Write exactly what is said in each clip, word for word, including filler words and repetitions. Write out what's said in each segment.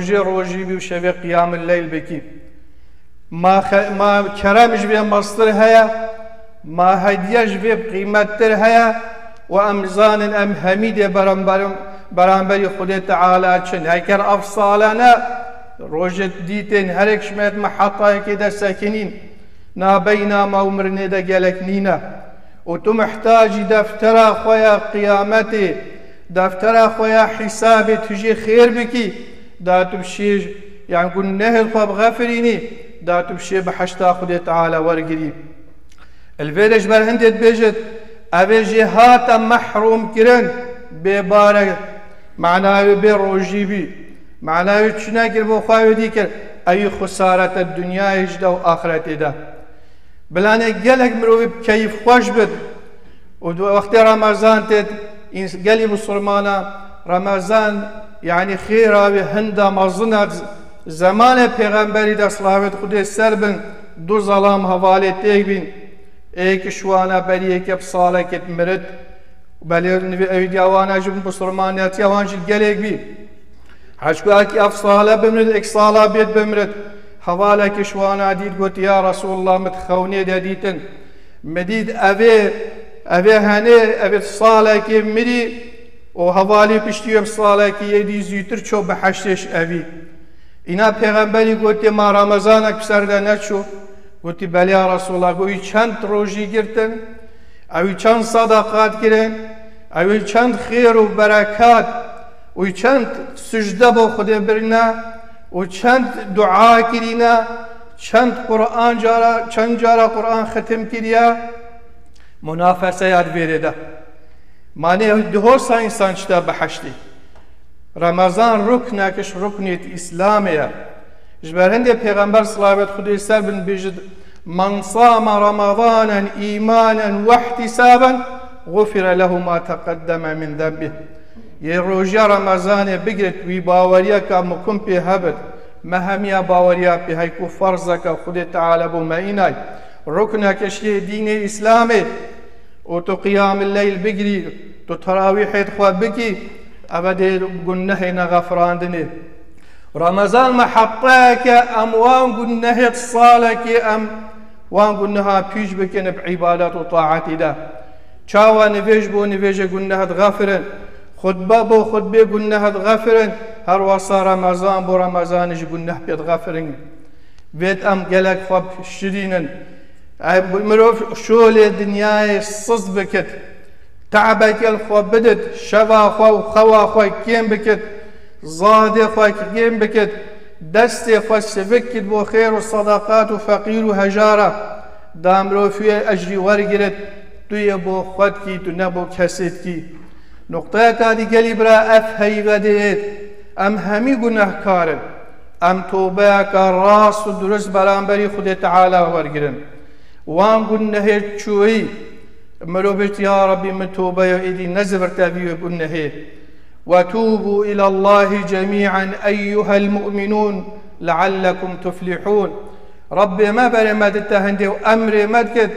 Rojê rojî bî û şevê qiyamil leyl bikî. Ma xe-, ma kerem ji vê mestir heye, ma hediye ji vê qîmettir heye û em zanin em hemî dê beramberim-, beramberî Xwedê Teala çin. Heker ev sale ne, rojê dîtên herek ji me di mehetayekê de sekinîn. Nabeyna me û mirinê de gelek nîne. Û tu mihtacî deftera xwe ya qiyametê, deftera xwe ya hîsabê tu jê xêr bikî, da tu bişê, yan gunehê xwe bixefirînî, da tu bişê bi heşta Xwedê Teala wergirî. Li vê de ji ber hindê dibêjit, ev ê jê hate mehrûm kirin, bê bare, mana wê bê rojî bî. Mana wê çi nekir bo xwe wê dî kir, ew xusarete dinyayê jî de û axretê de. Bilanê gelek mirovî bi keyf xweş bit. Û di wextê Remezan têt, ins-, gelî Musulmana Remezan, yanî xêra wê hinda mezin e. Zemanê Pêxemberî de silavêt Xwedê ser bin, du zelam hevalê têk bîn. Êk ji wana berî yekê bi salekê mirit. Belê nivê ewîdiya wana ji Musulmaniyetiya wan jî gelêk bî. Heçku êk ev sale bimirit, êk sala bêt bimirit. Hevalekî ji wana dît, got, "Ya Resulullah, min di xewnê de dîtin. Min dît evê, evê henê, evê salekê mirî û hevalî piştî wê bi salekî yê dî zûtir ço bi heştê ji evî." Îna Pêxemberî gotê, "Ma Ramazanek bi ser de neçû?" Gotî, "Belê ya Resulullah." Got, "Wî çend rojî girtin? Ew wî çend sadaqat kirin? Ew wî çend xêr û berekat û çend sucde bo Xwedê birine û çend dua kirîne, çend Quran cara, çend cara Quran xitim kiriye?" Munafese ya di vêrê de. Manê dihosa însan çita biheştî. Remezan ruknek ji ruknêt Îslamê ye. Ji ber hindê Pêxember silavêt Xwedê ser bin bêjit, "Men same Ramazanen îmanen wehtisaben, gufire lehu ma teqeddeme min denbih." Yê rojiya Remezanê bigirit, wî baweriyeka mukim pê hebit, me hemiya baweriya pê hey ku ferzeke Xwedê Teala bo me înay. Rukneke ji yê dînê Îslamê. û tu qiyamil leyl bigirî, tu terawîhê xwe bikî, eve dê gunehê nexefirandinê. Remezan meheqeyeke em wan gunehê salekê em wan guneha pîç bikin bi îbadet û taetî de. Çawa nivêj bo nivêjê guneh dixefirin, xutbe bo xutbê guneh dixefirin, her wesa Remezan bo Remezanê ji guneh pê dixefirin. Vêt em gelek xwe şirînin. Ey mirov şolê dinyayê siz bikit. Te'beke li xwe bidit, şeva xwe û xewa xwe kêm bikit, zadê xwe kêm bikit, destê xwe sivik kit bo xêr û sadaqat û feqîr û hejara. Da mirov wê ecrî wergirit, tu yê bo xwe dikî, tu ne bo kesê dikî. Nuqteyeka dî gelî bira ev heyve dê êt. Em hemî gunehkar in. Em tobeyeke rast û durist beramberî Xwedê Teala wergirin. Wan gunehê çûyî, mirov bêjt, "Ya Rabbî, min tobe ye, êdî nezivirte vî gunehê." "Ve tûbû îlallahî cemî'en eyyuhel mu'minûn leallekum tuflihûn." Rabbê me berê me dite hindê û emrê me dikit,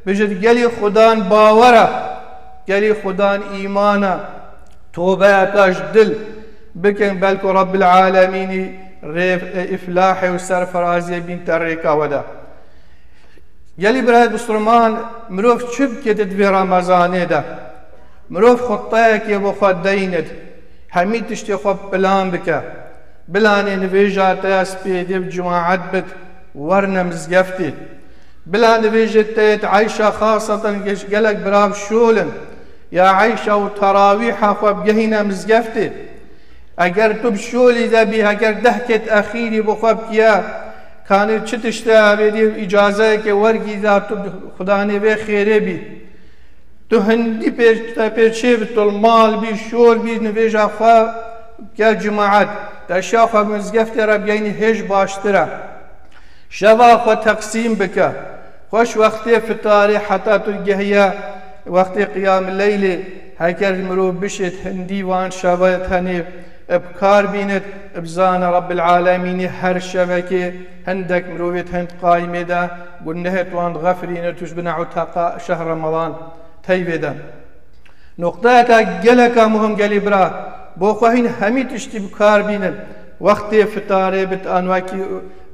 bijit gelî Xudan bawera, gelî Xudan îmana, tobeyeka ji dil bikin, belku Rabbil Alemînî rê îflahê û serferaziyê bîn te rêka we de. Gelî birayet Musulman, mirov çi bike di vê Remezanê de? Mirov xuteyekê bo xwe deynit, hemî tiştê xwe plan bike. Bilanê nivêja te ya spêdê bi cemaet bit, werne mizgeftê. Bila nivêjê te yê Eyşa xaseten geç-, gelek birav şol in. Ya Eyşa û terawîha xwe bigehîne mizgeftê. Eger tu bi şolî de bî, eger dehkêt exîrî bi xwe bikiya, kanê çi tişte evêdî îcazeyekê wergî da tu bi Xudanê vê xêrê bî. Tu hindî pê-, te pê çê bi tu mal bî, şol bî, nivêja xwe ke cemaet. Te şa xwe mizgeftê re bigeynî hêj baştir e. Şeva xwe teqsîm bike. Xweş wextê fitarê heta tu gehiye wextê qiyam leylê. Heker mirov bişêt hindî van şevê tenê bi kar bînit, bizane Rabbil Alemînî her şevekê hindek mirovê hind qaymê de gunehê wan dixefirîne tu ji bine uteqa şehr Ramadan teyvê de. Noqteyeke geleka muhim gelî bira, bo xwe hîn hemî tiştî bi kar bînin. Wextê fitarê bit an wekî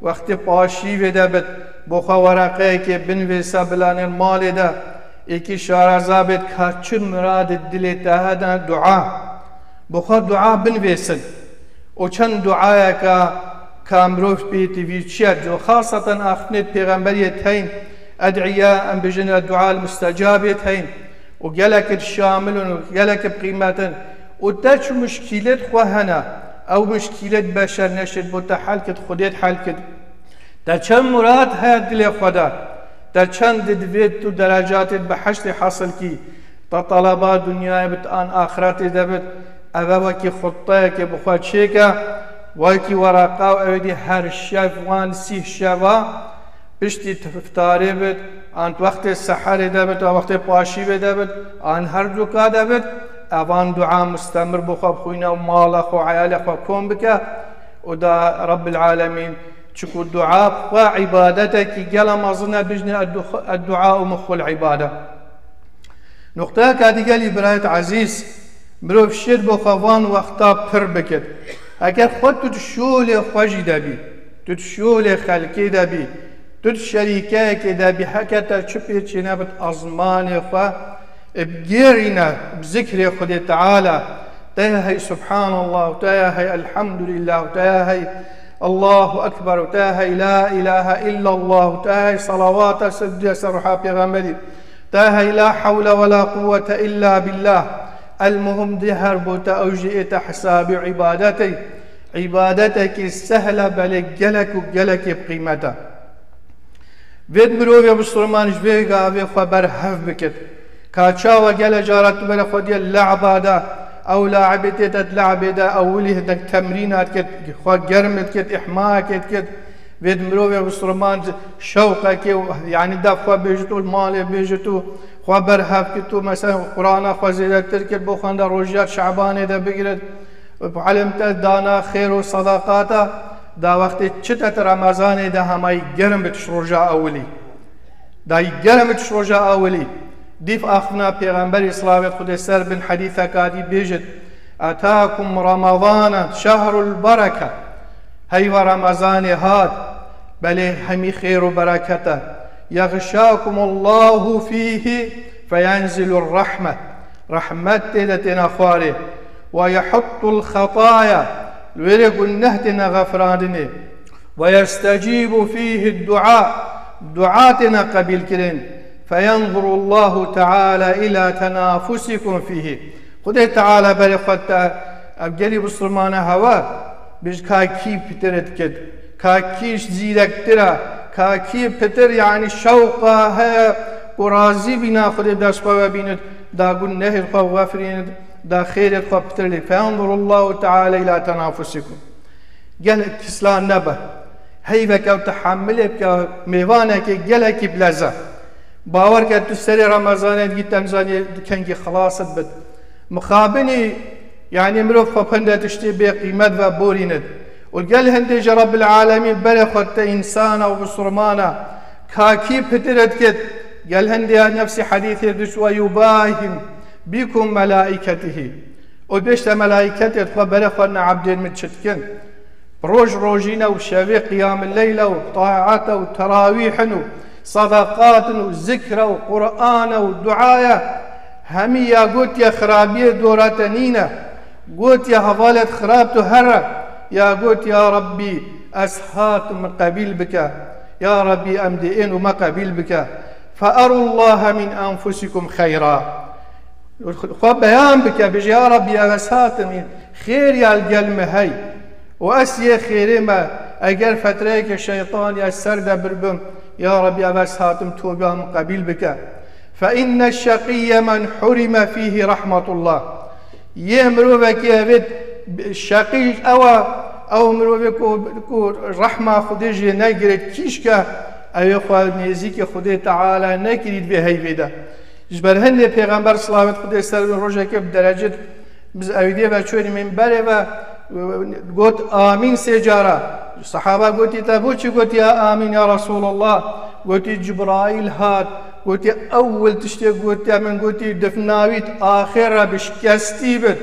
wextê paşîvê de bit, bo xwe wereqeyekê binvêse bilanên malê de, êkî şaraza bêt ka çi miradê dilê te hene dua. Bo xwe dua binvêsin. Û çend duayeka ka mirov pê tî vî çi ye, xaseten axiftinê pêxemberiyê teyn, ed'iya, em bijin dua mustecabê teyn. Û gelek şamil in û gelek bi qîmet in. Û te çi muşkîlêt xwe hene, ew muşkîlêt beşer neşêt bo te hel kit, Xwedêt hel kit. Te çend murad heye dilê xwe de, te çend divêt tu derecatêt bi heştê hasil kî, te talaba dinyayê bit an axiretê de bit, eve wekî xuteyekê bi xwe çêke, wekî wereqa û ewê dî her şev wan sîh şeva, piştî tiftarê bit, an wextê seherê de bit, an wextê paşîvê de bit, an her duka de bit, evan dua mustemir bo xwe bixwîne û mala xwe, eyalê xwe kom bike û da Rabbil Alemîn, çiku dua xwe îbadetekî gela mezin e, bijne eddua û muxul îbade. Nuqteyeka digel î birayet ezîz, mirov şêt bo xwe van wexta pir bikit. Eger xwe tu di şolê xwe jî de bî, tu di şolê xelkê de bî, tu di şerîkeyekê de bî, heke te çi pêçîne bit ezmanê xwe, e, bigêrîne bi zikrê Xwedê Teala, te ya hey Subhanallah, te ya hey Elhamdülillah, te ya hey Allahu Ekber, te ya hey La ilahe illallah, te ya hey salawata ser, ser ruha Pêxemberî. Te hey la hewle ve la quwwete illa billah. El muhim dê her bo te ew jî ê te hesabî îbadetê. Îbadetekî sehle belê gelek û gelekî bi qîmet e. Vêt mirovê Musliman ji vê gavê xwe berhev bikit. Ka çawa gele cara tu bere xwe diye le'ba de, ew laibê tê te di le'bê de, ewilî hinek temrîna dikit, xwe germ dikit, îhmayekê dikit. Vêt mirovê Musliman şewqekê û, yanî def xwe bêjit û malê bêjit û xwe berhev kit û mesela Qur'ana xwe zêdetir kit, bo xwenda rojiyat Şabanê de bigirit. Elm te dana xêr û sedaqata, da wextê çi te di Remezanê de hemayî germ bit ji roja ewilî. Dayî germ bit ji roja ewilî. Dîf axiftina Pêxemberî, silavêt Xwedê ser bin, hedîseka dî bêjit, Etakum Ramazana şehrul bereke. Heyva Remezanê hat, belê hemî xêr û bereket e. Yexşakumullahu fîhî feyenzilu rahme. Rehmet tê de têne xwarê. Ve yehuttul xetaya. Li wê rê guneh têne xefirandinê. Ve yestecîbu fîhî dua. Dua têne qebîl kirin. Feyanzurullahu teala ila tenafusikum fîhî. Xwedê Teala berê xwe te, ev gelî Muslimana hewa, bêj ka kî pitir dikit, ka kî zîrektir e, ka kî pitir, yanî şewqa heye ku razî bîna Xwedê dest xwe ve bînit, da gunehêt xwe vefirînit, da xêrêt xwe pitir lê. Feyanzurullahu teala ila tenafusikum. Gelek kislan nebe. Heyveke ew tehemilê bike, mêvanekê gelekî bileze. Bawer ke tu serê Remezanê digî, te nizanî kengî xilas dibit. Mixabinî, yanî mirov xwe pinde tiştê bê qîmet ve borînit. Û gel hindê ji Rabbil Alemîn berê xwe te însana û bisurmana kakî pitir dikit. Gel hindê ya nefsî hedîsê diş ve yubahim bikum melaiketihî. Û bêjte melaîketê xwe bere xwe ne ebdên min çi dikin. Roj rojîne û şevê qiyamil leyl e û taat e û terawîh in û sadaqat in û zikr e û Qur'an e û dua ye. Hemî ya gotiye xirabiyê dora te nîne. Gotiye hevalêt xirab tu here. Ya gotiye ya Rabbî ez hatim min qebîl bike. Ya Rabbî em dê ên û me qebîl bike. Fe erullahe min enfusikum xeyra. Xwe beyan bike, bêje, Ya Rabbî, ev ez hatim, xêr ya li gel me hey. Û ez yê xêrê me, eger fetreyeke şeytan ya ser de birbim, Ya Rabbî, ev ez hatim, toba min qebîl bike. Fe inne şeqiyye men hurime fîhî rahmetullah. Yê mirovekî evê şeqî ew e, ew mirovê ku, ku rehma Xwedê jê negirêt, kîşke ew ê xwe nêzîkî Xwedê Teala nekirî di vê heyvê de. Ji ber hindê Pêxember, silavêt Xwedê ser bin, rojekê bi derecê, biz ewîdê ve çûyî minberê ve, got, Amîn sê cara. Sehaba gotî, Te bo çi gotî ya Amîn ya Resûlallah? Gotî, Cibraîl hat. Gotî, Ewil tiştê gotiye min, gotî, Difna wî di axê re bi şikestî bit.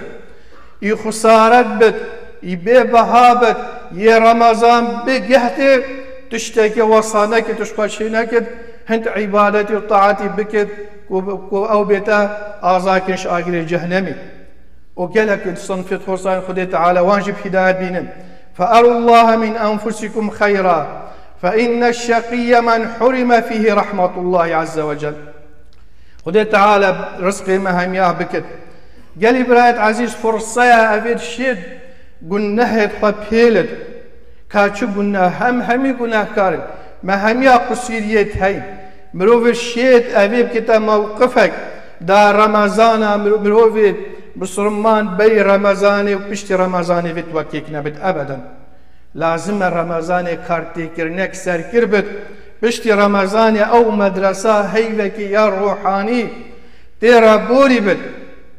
Î xusaret bit. Î bê beha bit, yê Remezan bigehti, tiştekê wesa nekit, tu ji xwe çê nekit, hind îbadetî û taetî bikit, ku, ku ew bête azakin ji agirê cehnemî. Û gelek sinfê xorsanên Xwedê Teala wan jî bi hidayet bînin. فأروا الله من أنفسكم خيرا، فإن الشقي من حرم فيه رحمة الله عز وجل. Xwedê Teala rizqê me hemiya bikit. Gelî birayet ezîz, furseya evê şêt gunehêt xwe pêlit. Ka çi guneh, hem hemî gunehkar in. Me hemiya qusîriyêt heyn. Mirovê şêt evê bikite mewqifek. Da Remezana miro-, mirovê Musulman bey Remezanê û piştî Remezanê vê wekêk nebit ebeden. Lazim e Remezanê kartêkirinek serkir bit. Piştî Remezanê ew medresa heyvekî ya ruhanî tê re borî bit.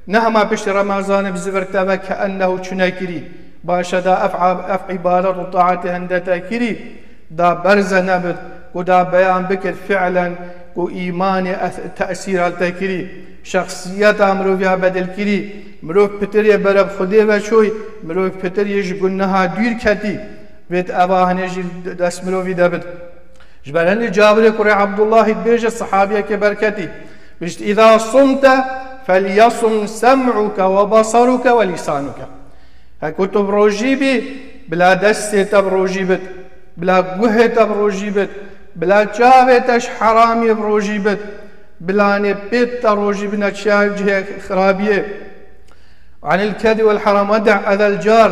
Ne hema piştî Remezanê bi zivir te ve ke ennehu çi nekirî. Baş e da ev, ev îbadet û taetê hende te kirî, da berze nebit, ku da beyan bikit fiilen ku îmanê ez-, tesîra li te kirî. Şexsiyeta miroviya bedil kirî. Mirov pitir yê bere bi Xwedê ve çoy, mirov pitir yê ji guneha dûr ketî. Vêt eva hinê jî dest mirovî de bit. Ji ber hindê Cabirê kurê Abdullahî dibêje, sehabiyekê berketî. Bişt, "Îza sumte felyasum sem'uke ve basaruke ve lîsanuke." Heku tu bi rojî bî, bila destê te bi rojî bit, bila guhê te bi rojî bit, bila çavê te ji heramiyê bi rojî bit, bila nê pêt te rojî bine çiya cihê xirabiyê. Anil kedi vel haram ve de' edel car,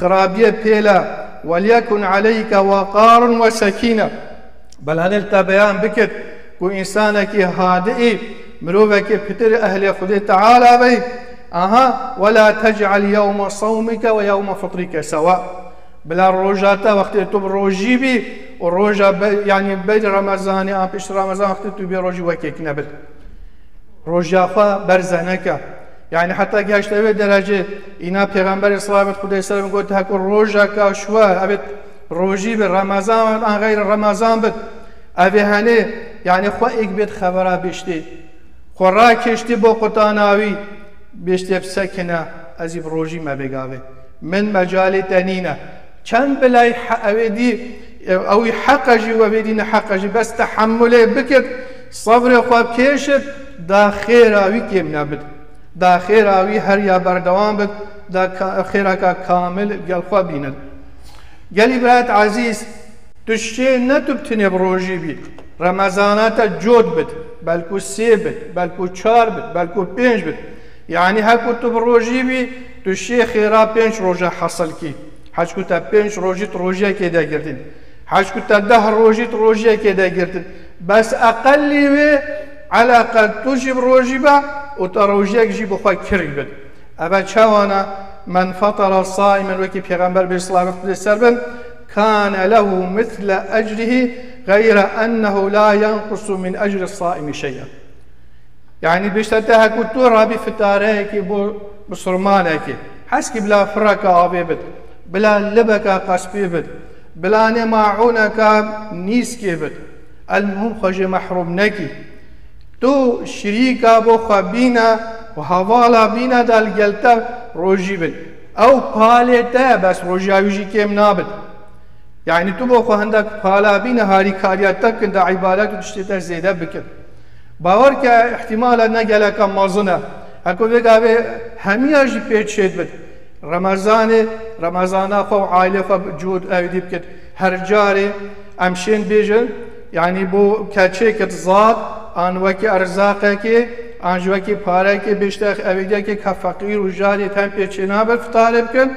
xirabiyê pêle, "Ve liyekun aleyke veqarun ve sekîne." Belanê li te beyan bikit ku însanekî hadiî, mirovekî pitir ehlê Xwedê Teala bey, aha, "Ve la tec'al yewme sawmike ve yewme fitrike sewa." Bila roja te wextê tu bi rojî bî û roja be-, yanî beyr Remezanê an pişt Remezan wextê tu bê rojî wekêk nebit. Roja xwe berze neke. Yanî heta gehişte vê derecê, îna Pêxemberê, selamet Xwedê ser, got, heku rojeka ji we, evê rojî bi Remezan an xeyr Remezan bit. Evê henê, yanî xwe êk bêt xebera biştê. Xwe rakiştî bo qutana wî, biştê bi sekine, ez ê bi rojî me bêgavê. Min mecalê te nîne. Çend bilay he-, ewê dî, ewî heqe jî, wevê dî ne heqe jî, bes tehemmulê bikit, sebrê xwe kêşit, da xêra wî kêm nebit. Da xêra wî her ya berdewam bit, da ka-, xêreka kamil gel xwe bînit. Gelî birayet ezîz, tu şê ne tu bi tinê bi rojî bî. Remezana te cot bit, belku sê bit, belku çar bit, belku pênc bit. Yanî heku tu bi rojî bî, tu şê xêra pênc roja hesil kî. Heçku te pênc rojî tu rojiyekê de girtin. Heçku te deh rojî tu rojiyekê de girtin. Bes eqelî wê eleqel tu jî bi rojî be û te rojiyek jî bi xwe kirî bit. Eve çawana, "Men fatara saimen", wekî Pêxember bê, selamet Xwedê ser bin, "kane lehu misle ecrihi gayre ennehu la yenqusu min ecri saimi şey'a." Yanî bişte te heku tu rabî fitareyekî bo musulmanekî. Heskî bila fireka avê bit, bila libeka qespî bit, bila nê maûneka nîskê bit. El muhim xwe jê mehrûm nekî. Tu şirîka bo xwe bîne û hevala bîne da li gel te rojî bin. Ew palê te bes rojiya wî jî kêm nabit. Yanî tu bo xwe hindek pala bîne harîkariya te bikin da îbadet û tiştê te zêde bikin. Bawer ke îhtîmala ne geleka mezin e. Heko vê gavê hemiya jî pê çêdibit. Remezanê, Remezana xwe û aîlê xwe cûd ewdî bikit. Her carê em şên bêjin, yanî bo keçêkit zad, an wekî erzaqekê, an ji wekî parekê bêjte ewêdiyekê ke feqîr û jarê tem pê çênabe fitarê bikin,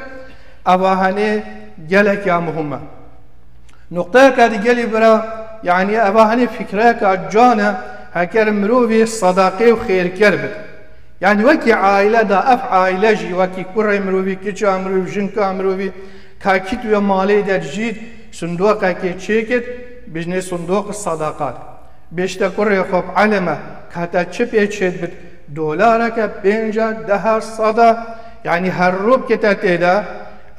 eva henê gelek ya muhim e. Nuqteyeke dî gelî bira, yanî eva henê fikreka can e, heker mirovî sedaqê û xêrker bit. Yanî wekî aîle de, ev aîle jî wekî kurê mirovî, kiça mirovî, jinka mirovî, kakît wê malê de jî sindoqekê çêkit, bijnê sindoq sadaqat. Bêjte kurê xwe bi elime, ka te çi pê çêdibit, dolareke pênca, deha, sada, yanî her rû bikite tê de,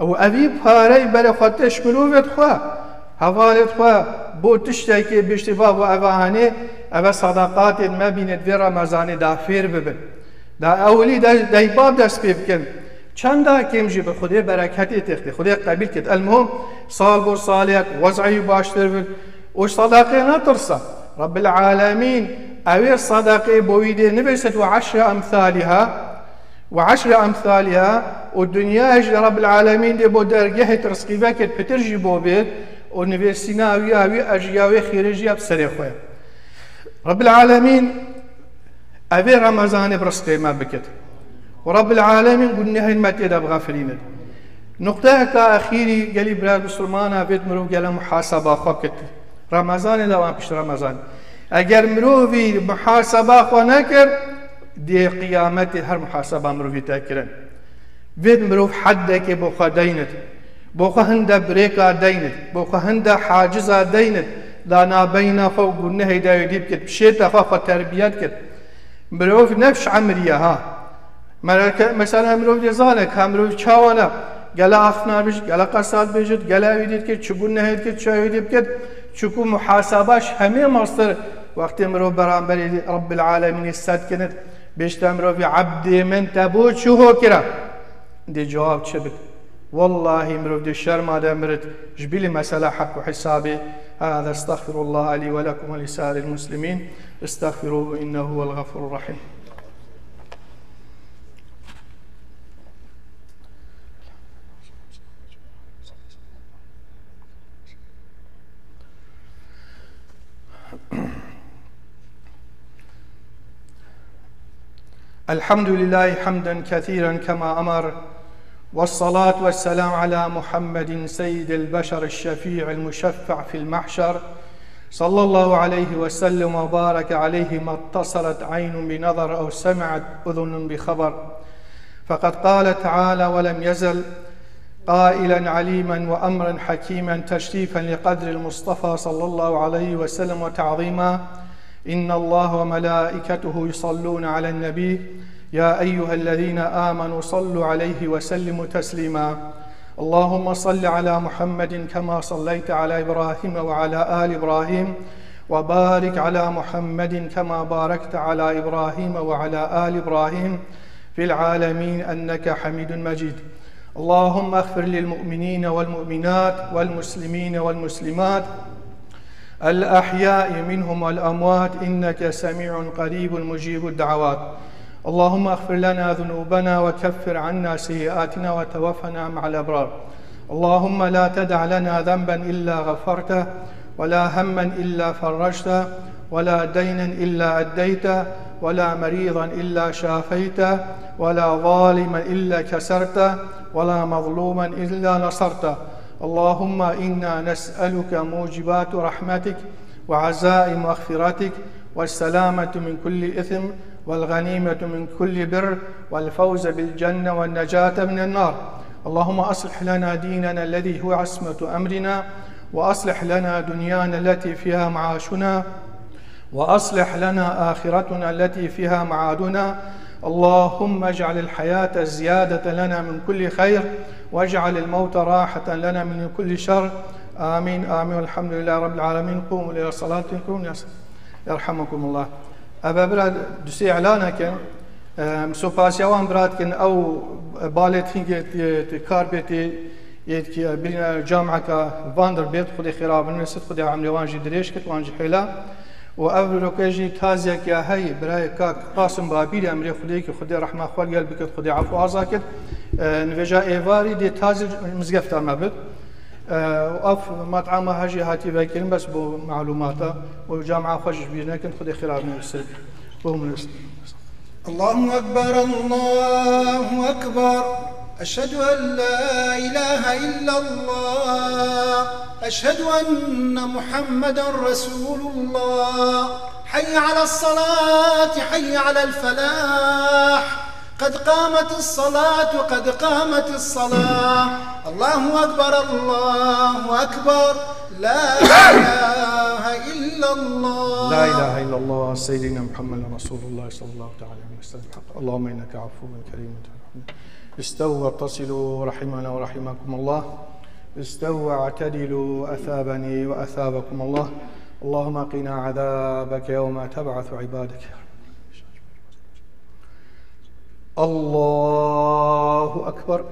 û evî parey berê xwe te ji mirovê xwe, hevalê xwe, bo tiştekê bêjtê bavo eva henê, eve sadaqatê me bîne di vê Remezanê da fêr bibin. Da ewilî de, deybab dest pê bikin. Çenda kêm jî bi Xwedê bereketê têxtê. Xwedê qebîl kit. Elmuhim, sal bo salêt, wez'î baştir bit. Û sadaqê netirsa. Rabbil Alemîn, ewê sadaqê bo wî dê nivêsit we eşre emsalîha. We eşre emsalîha. Û dinya jî Rabbil Alemîn dê bo dergehê rizqî vekit, pitir jî bo bêt. Û nivêsîna wî ya wî ejiya wê xêrê jî ya bi serê xwe. Rabbil Alemîn, evê Remezanê bi rizqê me bikit. Û Rabbil Alemîn gunehên me tê de bixefirînit. Nuqteyeka exîrî gelî bira Musulmana vêt mirov gele muhaseba xwe kit. Remezanê de wan pişt Remezan. Eger mirovî muhaseba xwe nekir, dê qiyametê her muhaseba mirovî te kirin. Vêt mirov heddekê bo xwe deynit. Bo xwe hinde birêka deynit. Bo xwe hinde haciza deynit. Da nabeyna xwe û gunehê de wê dî bikit. Pişêta xwe xwe terbiyet kit. Mirov nefş emriye ha. Mereke, mesela mirov dê zane ka mirov çawa ne. Gele axna bêjit, gele qesat bêjit, gele wî dî dikit, çi gunehê dikit, çi wî dî bikit. Çiku muhaseba ji hemê mastir wextê mirov beramberî Rabbil Alemînê sed kinit. Bêjte mirovî, "Ebdê min, te bo çi ho kira?" Dê cewab çi bit? Wellahî mirov dê şerma de mirit. Ji bilî mesela heq û hesabê. Hada estexfirullah li ve lekum ve li sairil muslimin. Estexfiruhu innehu huvel gafurur rahim. الحمد لله حمدا كثيرا كما أمر، والصلاة والسلام على محمد سيد البشر الشفيع المشفع في المحشر، صلى الله عليه وسلم وبارك عليه ما اتصلت عين بنظر أو سمعت أذن بخبر. فقد قال تعالى ولم يزل قائلا عليما وأمرا حكيما تشريفا لقدر المصطفى صلى الله عليه وسلم وتعظيما: إن الله وملائكته يصلون على النبي، يا أيها الذين آمنوا صلوا عليه وسلموا تسليما. اللهم صل على محمد كما صليت على إبراهيم وعلى آل إبراهيم، وبارك على محمد كما باركت على إبراهيم وعلى آل إبراهيم في العالمين أنك حميد مجيد. اللهم اغفر للمؤمنين والمؤمنات والمسلمين والمسلمات الأحياء منهم والأموات إنك سميع قريب مجيب الدعوات. اللهم اغفر لنا ذنوبنا وكفر عنا سيئاتنا وتوفنا مع الأبرار. اللهم لا تدع لنا ذنبا إلا غفرته، ولا هما إلا فرجته، ولا دينا إلا أديته، ولا مريضا إلا شافيته، ولا ظالما إلا كسرته، ولا مظلوما إلا نصرته. اللهم إنا نسألك موجبات رحمتك وعزائم مغفرتك والسلامة من كل إثم والغنيمة من كل بر والفوز بالجنة والنجاة من النار. اللهم أصلح لنا ديننا الذي هو عصمة أمرنا، وأصلح لنا دنيانا التي فيها معاشنا، وأصلح لنا آخرتنا التي فيها معادنا. اللهم اجعل الحياة زيادة لنا من كل خير، واجعل الموت راحة لنا من كل شر. آمين، آمين. والحمد لله رب العالمين. قوموا إلى صلاتكم. يرحمكم الله. Eve bira du sê îlan eke, em, sopasiya wan bira dikin, ew balê tîngê tê, tê kar bê tê, yê dikî, birîne cameka Vandir bêt, Xwedê xêra binivîsit, Xwedê emrê wan jî dirêj kit, wan jî hêla. Û ev roke jî taziyeke hey, birayê kak Qasim Babîrî emrê Xwedê ki Xwedê rehma xwe gel bikit, Xwedê efû aza kit. E, nivêja êvarî dê tazî mizgefta me bit. E, û ev met'ama hejî hatî vekirin bes bo malûmata û camia xwe ji bîr nekin, Xwedê xêra binivîsit. Bo min. الله أكبر، الله أكبر. أشهد أن لا إله إلا الله. أشهد أن محمدا رسول الله. حي على الصلاة، حي على الفلاح. قد قامت الصلاة، قد قامت الصلاة. الله أكبر، الله أكبر. لا إله إلا الله. لا إله إلا الله سيدنا محمد رسول الله صلى الله تعالى عليه وسلم. اللهم إنك عفو كريم تحب العفو. استووا واتصلوا رحمنا ورحمكم الله. استووا واعتدلوا أثابني وأثابكم الله. اللهم قنا عذابك يوم تبعث عبادك. الله أكبر.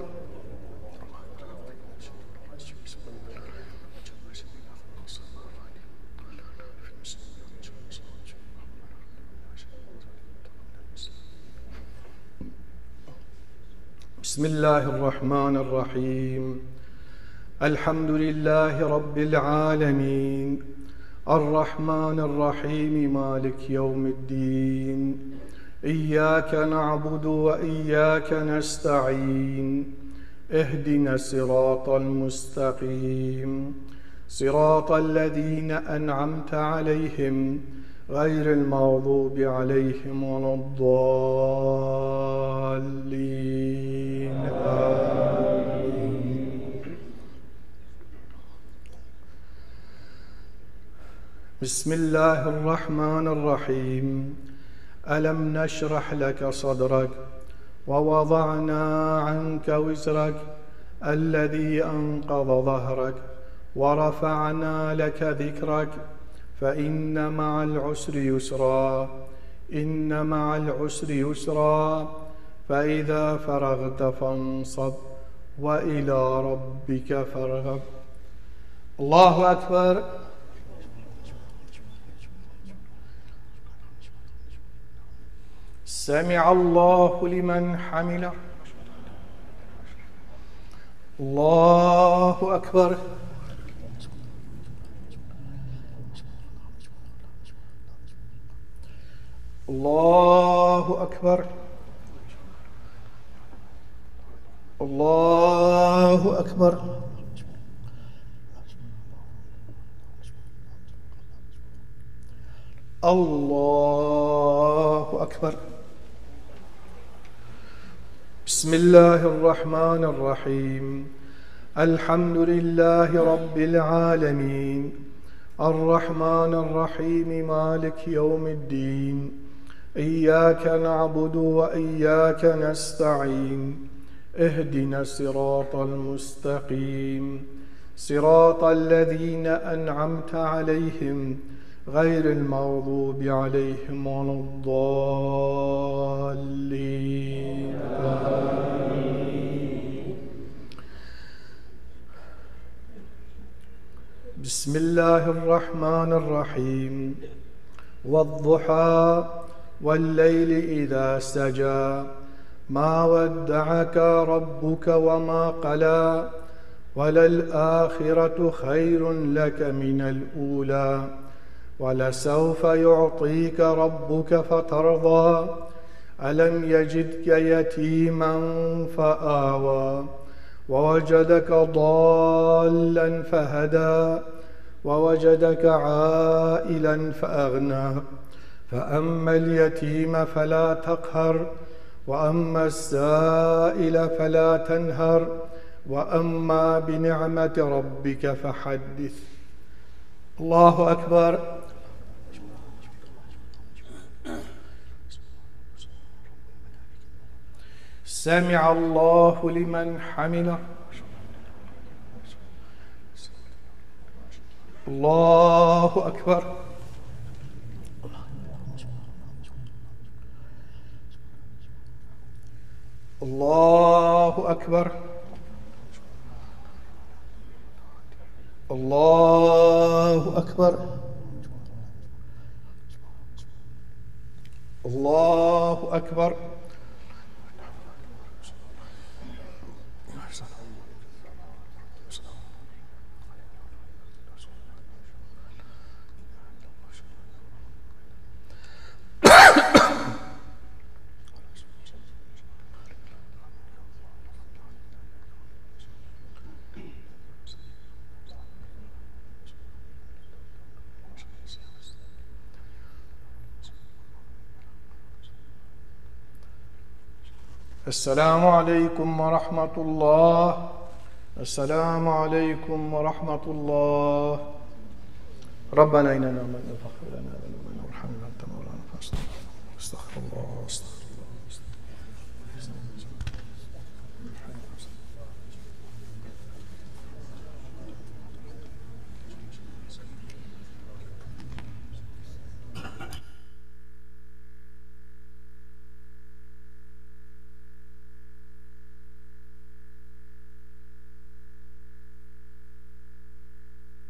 بسم الله الرحمن الرحيم. الحمد لله رب العالمين. الرحمن الرحيم. مالك يوم الدين. إياك نعبد وإياك نستعين. اهدنا الصراط المستقيم. صراط الذين أنعمت عليهم غير المغضوب عليهم ولا الضالين. آمين. بسم الله الرحمن الرحيم. ألم نشرح لك صدرك ووضعنا عنك وزرك الذي أنقض ظهرك ورفعنا لك ذكرك فإن مع العسر يسرا، إن مع العسر يسرا، فإذا فرغت فانصب وإلى ربك فارغب. الله أكبر. سمع الله لمن حمده. الله أكبر. الله أكبر. الله أكبر. الله أكبر. بسم الله الرحمن الرحيم. الحمد لله رب العالمين. الرحمن الرحيم. مالك يوم الدين. إياك نعبد وإياك نستعين. اهدنا الصراط المستقيم. صراط الذين أنعمت عليهم غير المغضوب عليهم ولا الضالين. آمين. بسم الله الرحمن الرحيم. والضحى والليل إذا سجى. ما ودعك ربك وما قلى. وللآخرة خير لك من الأولى. ولسوف يعطيك ربك فترضى. ألم يجدك يتيما فآوى. ووجدك ضالا فهدى. ووجدك عائلا فأغنى. فأما اليتيم فلا تقهر. وأما السائل فلا تنهر. وأما بنعمة ربك فحدث. الله أكبر. سمع الله لمن حمده. الله أكبر. الله أكبر. الله أكبر. الله أكبر. السلام عليكم ورحمة الله. السلام عليكم ورحمة الله. ربنا إننا آمنا فاغفر لنا ذنوبنا وارحمنا أنت مولانا فاستغفر الله. أستغفر الله.